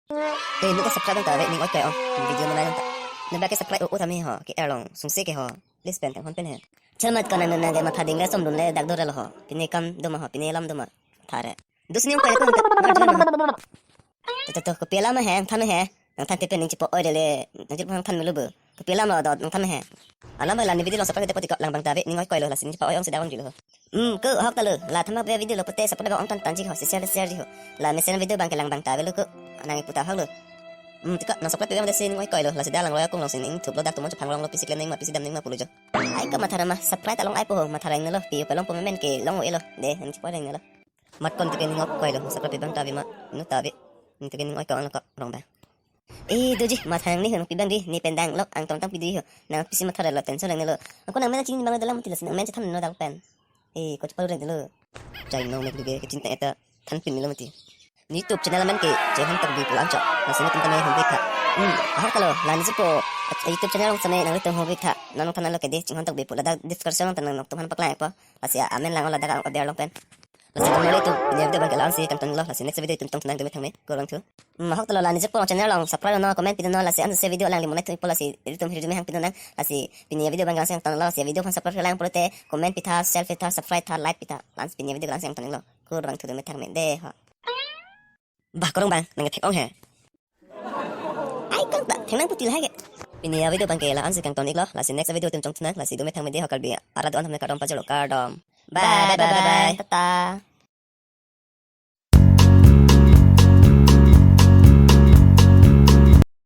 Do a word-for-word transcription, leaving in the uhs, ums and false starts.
Te inut ke subscribe ta ave, ning oi koi ong. Video nang ta. Nang ba ke subscribe o tame ho, ke erlong sungse ke ho. Please pen kanghon pen he. Chal mat ko nang nang ke matha ding le som dun le dak dor lo ho. Pine kam do ma ho, pine lam do ma. Thare. Dus ning koi ko nang ta. To to to, kopi alam he, nangthan he. Nangthan te pen ning chipo oi le. Nang chipo nangthan melu bo. Kopi alam lo do nangthan he. Alam ba la ne video long subscribe te poti ko lang bang ta ave, ning oi koi lo, lasi ning chipo oi ong si da bang julo. Hmm, ko ahok ta lo, la thamak ave video lo pote subscribe ong tan tan ji ho, share share ji ho. La mesen video bang ke lang bang ta ave lo ko, nang ipu ta ahok lo. Hmm, tiko nang subscribe ave si ning oi koi lo, lasi da lang lo akung long si ning thup lo dak tumon chapang long lo, pisi klem ning ma, pisi dam ning ma pulo jo. Ai ko matha ra ma, subscribe ta long ai po ho, matha ra ing lo, pi pelong po memen ke long o lo, de, nang chipo ring lo. Mat kon tike ning oi koi lo, subscribe bang ta ave ma, nu ta ave. Ning tike ning oi koi lo ko, rong bang. Eh, doji, matha nang ni ho, nang pi bang di, ne pen dang lok, ang tong tang pi di ho. Nang pisi matha lo, tension reng lo. Ako nang men chini bang dalam mati lasi, nang men chethan no dang pen. Eh, ko chepal reng lo. Chai no mek duge, kechin ta eta, than pin lo mati. Ne YouTube channel men ke, chehon tak bi pulang chok. Lasi ne tum tame hon bi tha. Hmm, ahok ta lo, la ne po, YouTube channel long same, nang tum hon bi tha. Nang than lo ke de, chinghon tak bi pulang, dak description long tan nang tum han paklang po. Lasi amen lang lo dak ang order long pen. Lasi kami itu, ini video bang ke la-an si kangton lo, lasi next video itum tong than nang dumi thang me, kurang thu. Hmm, ahok ta lo la ne po channel long, subscribe non, comment pin non, lasi an se video lang limon thu ipo lasi, itum hirjume hang pin non, lasi pini video bang ke la-an si kangton lo, lasi video phan subscribe lang pulote, comment pitha, share pitha, subscribe tha, like pitha, la-an si pini video ke la-an si kangton lo, kurang thu dumi thang me, de ho. Bah, kurang bang, nang thek ong he. Ai kang ta, thek nang putil hai ke. Pini video bang ke la-an si kangton ik lo, lasi next video itum tong than nang, lasi dumi thang me de ho, Karbi arat do-an tame kardom pajirlo, kardom. Bye, bye, bye, bye. Tata.